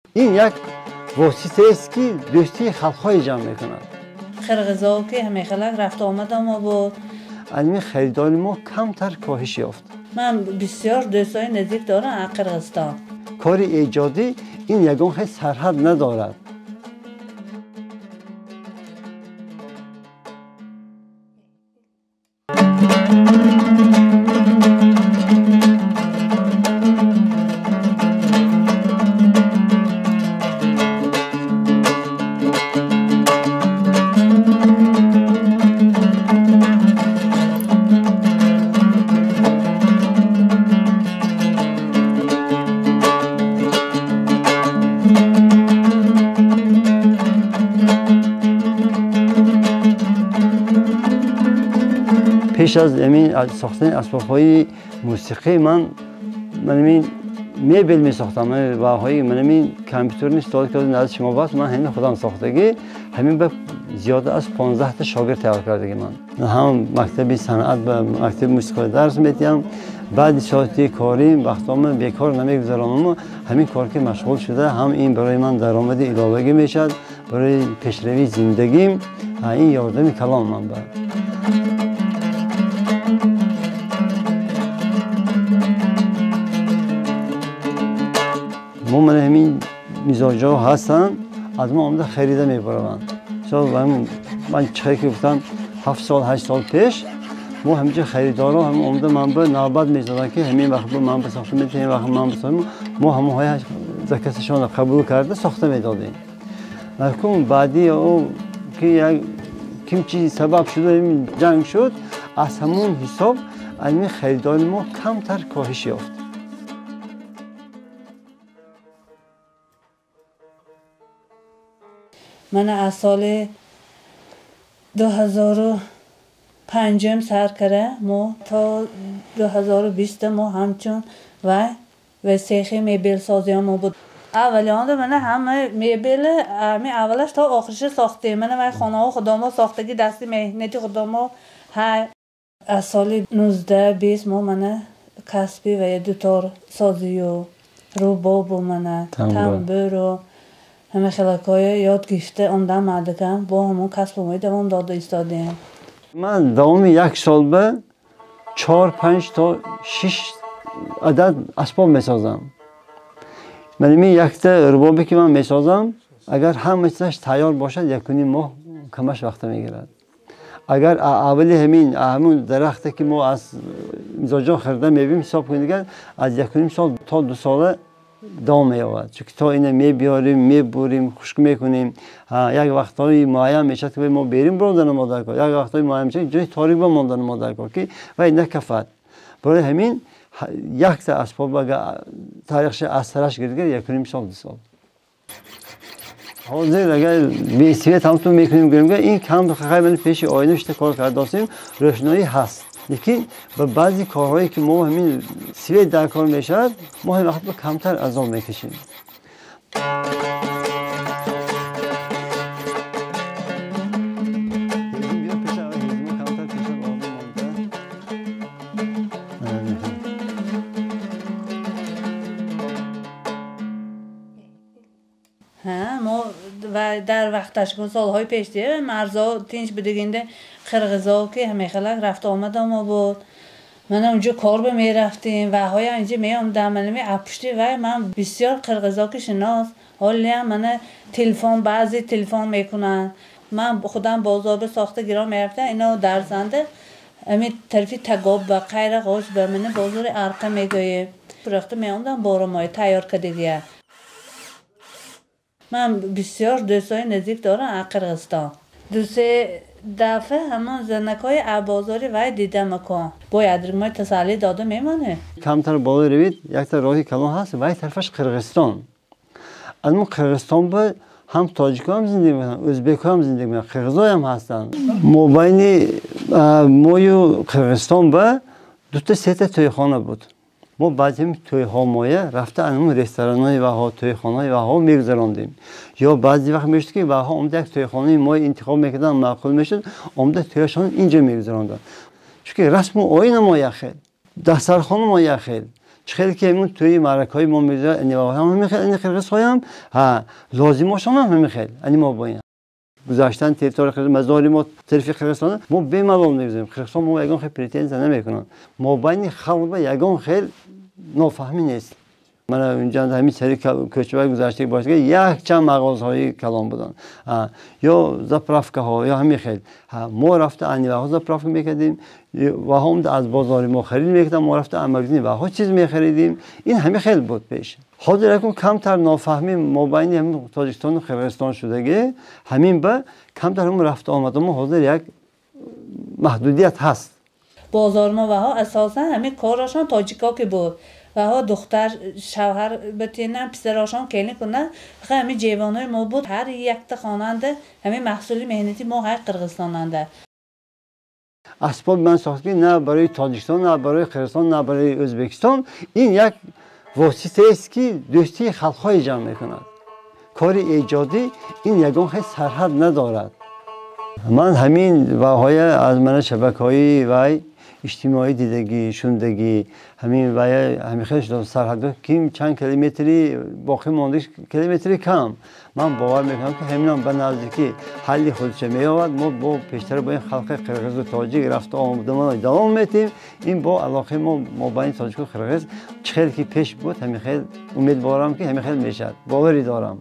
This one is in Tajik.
Ин як воситаест, ки дӯстии халқҳое ҷамъ мекунад. Қирғизо ки ҳамехелак рафта омада мо буд. Ами харидори мо камтар коҳиш ёфт. Ман бисёр дӯстои наздик дорам аз Қирғизистон. Кори эҷодӣ ин ягон хел сарҳад надорад. Пеш аз ҳамин сохтани асбобҳои мусиқӣ ман ҳамин мебел месохтам. Ваҳои ман ҳамин компютерни стол, ки назди шумо баст, ман ҳамин худам сохтагӣ. Ҳамин ба зиёда аз 15 та шогирд тайёр кардагӣ. Ман ҳам мактаби санъат ба мактаби мусиқӣ дарс медиҳам. Баъди соати корӣ вақтҳо ман бекор намегузаронам, ҳамин кор ки машғул шуда, ҳам ин барои ман даромади иловагӣ мешавад, барои пешравии зиндагим ин ёрдами калон ман ба. Мо мана ҳамин мизоҷҳо ҳастанд, аз мо омада харида мебараванд. Ман чихе ки гуфтам, 7 сол, 8 сол пеш мо ҳаминҷо харидорро ҳам омада ман ба навбат мезаданд, ки ҳамин вақт ман ба сохта медиҳем, ҳамин вақт ман ба сохта. Мо ҳамонҳои заказашонро қабул карда сохта медодем. Накун баъди ӯ ки як ким чи сабаб шуда, ҳамин ҷанг шуд, аз ҳамон ҳисоб ҳамин харидори мо камтар коҳиш ёфт. Мана аз соли 2005-ум сар кара мо то 2020 мо ҳамчун вай сехи мебелсозиён мо буд. Аввалионда мана ҳама мебели ҳами аввалаш то охириша сохтем. Мана вай хонаҳо худомо сохтагӣ, дасти меҳнати худомо. Ҳай, аз соли 19-20 мо мана касби ва дутор созию рубобу мана тамбуру ҳама хелакҳоя ёд гирифта омдам. Мардакам бо ҳамон касбу давом дода истодем. Ман давоми як сол ба чор, панҷ то шиш адад асбоб месозам. Ман ин якта рубобе ки ман месозам, агар ҳама чизаш тайёр бошад, 1.5 моҳ камаш вақта мегирад. Агар аввали ҳамин ҳамун дарахте ки мо аз мизоҷон харида мебинем ҳисоб кунед, дигар аз 1.5 сол то 2 сола давом меёбад, чунки то ина мебиёрем, мебурем, хушк мекунем. Як вақтҳои муайян мешавад, ки мо берим биродана модаркор, як вақтҳои муайян мешавад, ҷои торик ба мондана модаркор, ки вай накафад. Барои ҳамин якта асбоб агар таърихша аз сараш гирдигар, 1.5 сол, 2 сол. Ҳозир агар бесвет ҳамтун мекунем, гӯем, ин кам хай пеши оина шуда кор кардосем, рӯшноӣ ҳаст, лекин ба баъзе корҳое ки мо ҳамин свет дар кор мешавад, мо ҳамин вақт камтар азоб мекашем. Мо дар вақташ, солҳои пеш, марзо тинч будагинда, қирғизо ки ҳамехелак рафта омада мо буд. Мана унҷо кор ба мерафтем, ваҳоя инҷа меомдам. Мана апушти вай ман бисёр қирғизо ки шинос. Ҳолиам мана телефон, баъзе телефон мекунанд. Ман худам бозор ба сохта гирон мерафтам, ино дарзанда ами тарафи Тагоб ба Қайрағош ба мана бозори Арқа мегӯем, фурӯхта меомдам боромои тайёр кардагия. Ман бисёр дӯстои наздик дорам аз Қирғизистон. Дусе дафъа ҳамон занакҳои бозори вай дидам акон. Бояд мо тасаллӣ дода мемонем. Камтар боло равид, якта роҳи калон ҳаст, вай тарафаш Қирғизистон. Аз мо Қирғизистон ба ҳам тоҷикҳо ҳам зиндагӣ мекунанд, ӯзбекҳо ҳам зиндагӣ мекунанд, қирғизоям ҳастанд. Мобайни мою Қирғизистон ба дута сета тӯйхона буд. Мо баъзе тӯйҳо моя рафта анамун ресторанҳои ваҳо, тӯйхонаҳои ваҳо мегузарондем. Ё баъзе вақт мешуд, ки ваҳо омада як тӯйхонаи мо интихоб мекарданд, маъқул мешуд, омада тӯяшон инҷо мегузаронданд, чунки расму оина мо як хел, дастархона мо як хел. Чӣ хеле ки ҳамун тӯи маъракаҳои мо мегузарад, ҳамин хел ани қирғизҳоям лозимошонам ҳамин хел ани мо бо ин гузаштан территорияи Қирғиз, мазори мо тарафи Қирғизистон, мо бемалол мегузарем. Қирғизистон мо ягон хел претензия намекунанд. Мобайни халқ ба ягон хел нофаҳмӣ нест. Мана инҷа ҳамин сари кӯчаҳои гузаштаги бошад, якчанд мағозаҳои калон буданд, ё заправкаҳо, ё ҳамин хел. Мо рафта ани ваҳо заправка мекардем, ваҳо аз бозори мо харид мекардам, мо рафта аз магазини ваҳо чиз мехаридем. Ин ҳамин хел буд пеш. Ҳозир якун камтар нофаҳмӣ мобайни ҳамин Тоҷикистону Қирғизистон шудагӣ, ҳамин ба камтар ҳамун рафта омадамо ҳозир як маҳдудият ҳаст. Бозор мо ваҳо асосан ҳамин корашон тоҷико ки буд. Ваҳо духтар шавҳар битинан, писарошон келин кунан, фақат ҳамин ҷевонои мо буд. Ҳар якта хонанда ҳамин маҳсули меҳнати мо ҳар Қирғизистонанда. Асбоби ман сохт ки на барои Тоҷикистон, на барои Қирғизистон, на барои Ӯзбекистон. Ин як воситаест ки дӯстии халқҳое ҷамъ мекунад. Кори эҷодӣ ин ягон хел сарҳад надорад. Ман ҳамин ваҳоя аз мана шабакаҳои вай иҷтимоӣ дидагӣ, шундагӣ, ҳамин вая ҳамин хел шудам. Сарҳад ким чанд километри боқӣ монда, километри кам. Ман бовар мекунам ки ҳаминам ба наздикӣ ҳалли худша меёбад. Мо бо пештара бо ин халқи қирғизу тоҷик рафта омадамон давом метиҳем. Ин бо алоқаи мо мобайни тоҷику қирғиз чӣ хел ки пеш буд, ҳамин хел умедворам ки ҳамин хел мешавад. Боварӣ дорам.